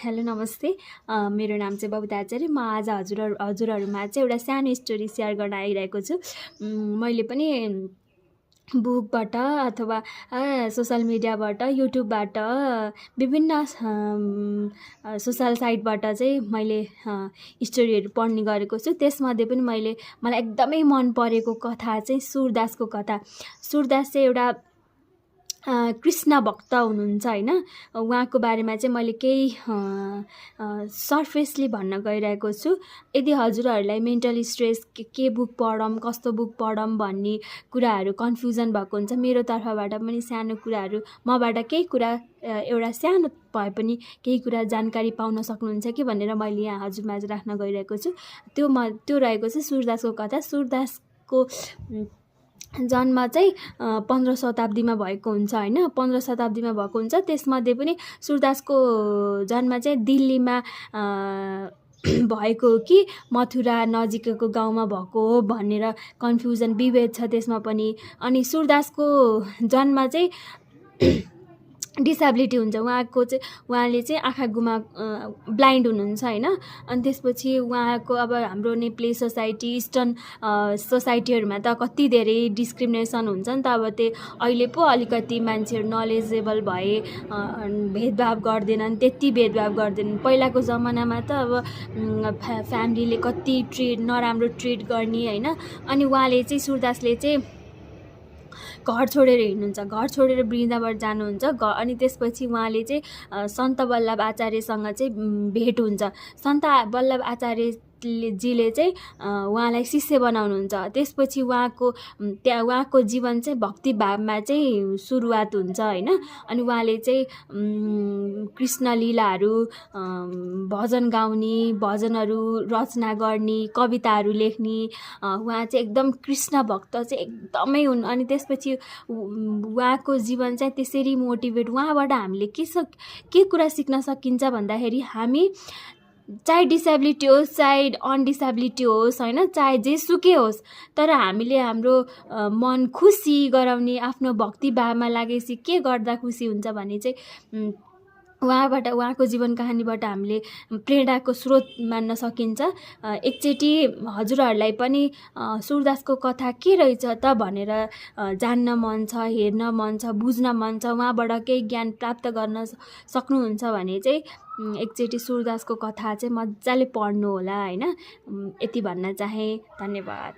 Hello नमस्ते। मेरो नाम चाहिँ बबिता आचार्य। म आज हजुरहरूमा चाहिँ एउटा सानो स्टोरी सेयर गर्न आइरहेको छु। मैले पनि बुकबाट अथवा सोसल मिडियाबाट, युट्युबबाट, विभिन्न सोसल साइटबाट चाहिँ मैले स्टोरीहरू पढ्ने गरेको छु। त्यसमध्ये पनि मलाई एकदमै मन परेको कथा चाहिँ सुरदासको कथा। सुरदास चाहिँ एउटा कृष्ण भक्त हुनुहुन्छ हैन। उहाँको बारेमा चाहिँ मैले केही सर्फेसली भन्न गइरहेको छु। यदि हजुरहरूलाई मेन्टल स्ट्रेस के बुक पढौँ, कस्तो बुक पढौँ भन्ने कुराहरू कन्फ्युजन भएको हुन्छ, मेरो तर्फबाट पनि सानो कुराहरू, मबाट केही कुरा एउटा सानो भए पनि केही कुरा जानकारी पाउन सक्नुहुन्छ कि भनेर मैले यहाँ हजुरमाझ राख्न गइरहेको छु। त्यो रहेको चाहिँ सुरदासको कथा। सुरदासको जन्म चाहिँ 15 शताब्दीमा भएको हुन्छ हैन। 15 शताब्दीमा भएको हुन्छ। त्यसमध्ये पनि सुरदासको जन्म चाहिँ दिल्लीमा भएको कि मथुरा नजिकको गाउँमा भएको हो भनेर कन्फ्युजन, विभेद छ त्यसमा पनि। अनि सुरदासको जन्म चाहिँ डिसेबिलिटी हुन्छ उहाँले चाहिँ आँखा ब्लाइन्ड हुनुहुन्छ हैन। अनि त्यसपछि उहाँको अब हाम्रो नेपाली सोसाइटी, इस्टर्न सोसाइटीहरूमा त कति धेरै डिस्क्रिमिनेसन हुन्छ नि त। अब अहिले पो अलिकति मान्छेहरू नलेजेबल भए, भेदभाव गर्दैनन्, त्यति भेदभाव गर्दैनन्। पहिलाको जमानामा त अब फ्यामिलीले कति नराम्रो ट्रिट गर्ने हैन। अनि उहाँले चाहिँ, सुरदासले चाहिँ घर छोडेर हिँड्नुहुन्छ, घर छोडेर वृन्दावन जानुहुन्छ। अनि त्यसपछि उहाँले चाहिँ सन्त वल्लभ आचार्यसँग चाहिँ भेट हुन्छ। सन्त वल्लभ आचार्यजीले चाहिँ उहाँलाई शिष्य बनाउनुहुन्छ। त्यसपछि उहाँको जीवन चाहिँ भक्ति भावमा चाहिँ सुरुवात हुन्छ हैन। अनि उहाँले चाहिँ कृष्ण लीलाहरू, भजन गाउने, भजनहरू रचना गर्ने, कविताहरू लेख्ने, उहाँ चाहिँ एकदम कृष्ण भक्त चाहिँ एकदमै हुन्। अनि त्यसपछि उहाँको जीवन चाहिँ त्यसरी मोटिभेट, उहाँबाट हामीले के कुरा सिक्न सकिन्छ भन्दाखेरि, हामी चाहे डिसेबिलिटी होस्, चाहे अनडिसेबिलिटी होस् हैन, चाहे जेसुकै होस्, तर हामीले हाम्रो मन खुसी गराउने, आफ्नो भक्ति भावमा लागेपछि के गर्दा खुसी हुन्छ भने चाहिँ उहाँको जीवन कहानीबाट हामीले प्रेरणाको स्रोत मान्न सकिन्छ। एकचोटि हजुरहरूलाई पनि सुरदासको कथा के रहेछ त भनेर जान्न मन छ, हेर्न मन छ, बुझ्न मन छ, उहाँबाट केही ज्ञान प्राप्त गर्न सक्नुहुन्छ भने चाहिँ एकचोटि सुरदासको कथा चाहिँ मजाले पढ्नु होला हैन। यति भन्न चाहे। धन्यवाद।